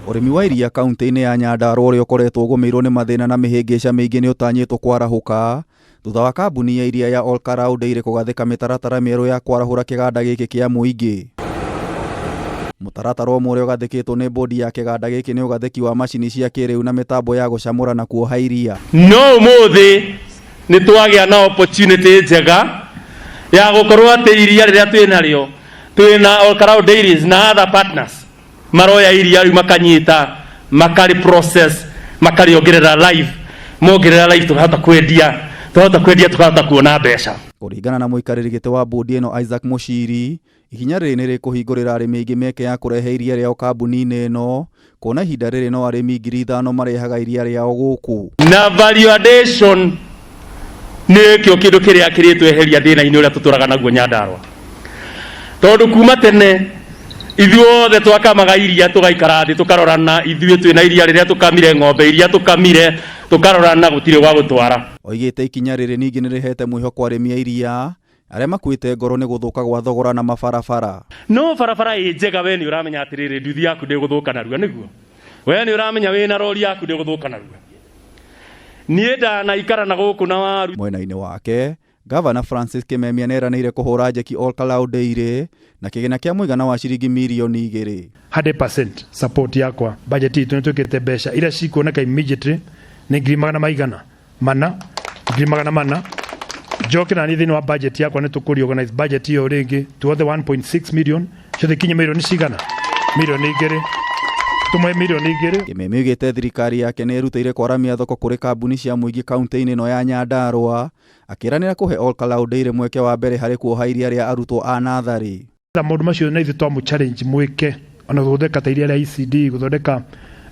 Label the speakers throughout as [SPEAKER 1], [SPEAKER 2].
[SPEAKER 1] Ũrĩmi wa iria kaunti-inĩ ya Nyandarua ũrĩa ũkoretwo ũgũmĩirwo nĩ mathĩna na mĩhĩngĩca mĩingĩ nĩ ũtanyĩtwo kwarahũka thutha wa kambuni ya iria ya Olkalau Dairy kũgathĩka mĩtaratara mĩerũ ya kwarahũra kĩganda gĩkĩ kĩa mũingĩ. Mũtaratara ũmwe ũrĩa ũgathĩkĩtwo nĩ bodi ya kĩganda gĩkĩ nĩ ũgathĩki wa macini cia kĩrĩu na mĩtambo ya gũcamũra na kuoha iria.
[SPEAKER 2] No ũmũthĩ nĩ twagĩa na opportunity njega ya gũkorwo atĩ iria rĩrĩa twĩ narĩo, twĩ na Olkalau Dairies na other partners maroya iria rĩu, makanyita, makari process, makarĩongerera life. Mongerera life, tukahota kwendia, twahota kwendia, tukahota kuona mbeca.
[SPEAKER 1] Kũringana na mũikarĩri gĩtĩ wa bodi ĩno Isaac Mũciri, ikinya rĩrĩ nĩ rĩkũhingũrĩra arĩmi aingĩ mĩeke ya kũrehe iria rĩao kambuni-inĩ ĩno, kuona ihinda rĩrĩ no arĩmi 5,000 marehaga iria rĩao gũkũ.
[SPEAKER 2] Na value addition nĩkĩo kĩndũ kĩrĩa kĩrĩtweheria thĩna-inĩ ũrĩa tũtũraga naguo Nyandarua, tondũ kuma tene ithuothe twakamaga iria, tũgaikara thĩ, tũkarorana, ithuĩ twĩna iria rĩrĩa tũkamire, ng'ombe iria tũkamire, tũkarorana, gũtirĩ gwa gũtwara.
[SPEAKER 1] Oigĩte ikinya rĩrĩ ningĩ nĩ rĩhete mwĩhoko arĩmi a iria arĩa makuĩte ngoro nĩ gũthũka gwa thogora na mabarabara.
[SPEAKER 2] No barabara ĩ njega, we nĩ ũramenya atĩrĩrĩ, nduthi yaku ndĩgũthũka narua, nĩguo we nĩ ũramenya wĩna rori yaku ndĩgũthũka narua. Niĩ ndanaikara na gũkũ na waru.
[SPEAKER 1] Mwena-inĩ wake, Gavana Francis Kimemia nĩeranĩire kũhũra njeki Olkalau Dairy na kĩgĩna kĩa mũigana wa ciringi mirioni 2.
[SPEAKER 3] 100% support yakwa. Budget itũ nĩ twĩkĩte mbeca iria cikuoneka immediately nĩ ngiri magana maigana mana, 400,000. Njoke na niĩ thĩinĩ wa budget yakwa nĩ tũkũ organize budget ĩyo rĩngĩ tuothe 1.6 million ciothe ikinye milioni cigana, mirioni 2, tũmwe mirioni 2.
[SPEAKER 1] Kimemia oigĩte thirikari yake nĩ ĩrutĩire kwaramia thoko kũrĩ kambuni cia mũingĩ kaunti-inĩ ĩno ya Nyandarua, akĩranĩra kũhe Olkalau Dairy mweke wa mbere harĩ kuoha iria rĩa arutwo a natharĩ.
[SPEAKER 3] Na maũndũ macio na ithuĩ twamũ challenge mwĩke, ona gũthondeka ta iria rĩa ECD, gũthondeka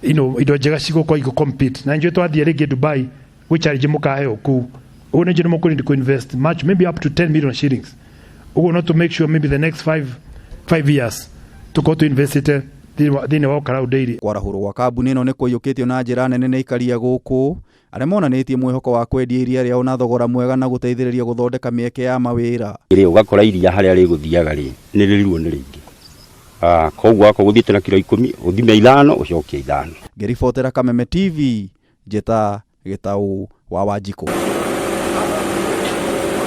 [SPEAKER 3] indo njega cigũkorwo igũ compete na njũĩ twathiĩ rĩngĩ Dubai gwĩ challenge mũkaheo kũu. Ũguo nĩ njũĩ nĩ mũkũ need kũ invest much, maybe up to 10 million shillings ũguo, no to make sure maybe the next 5 years tũkorwo tũ investite thĩinĩ wa Olkalau Dairy.
[SPEAKER 1] Kwarahũrwo gwa kambuni ĩno nĩ kũiyũkĩtio na njĩra nene nĩ aikaria gũkũ arĩa monanĩtie mwĩhoko wa kwendia iria rĩao na thogora mwega na gũteithĩrĩria gũthondeka mĩeke ya mawĩra.
[SPEAKER 4] Rĩ ũgakora iria harĩa rĩgũthiaga rĩ nĩ rĩrirwo nĩ rĩingĩ. Koguo wakorwo ũthiĩte na kiro 10, ũthime 5, ũcokie 5.
[SPEAKER 1] Ngĩribotera Kameme TV, njĩta Gĩtaũ wa Wanjikũ.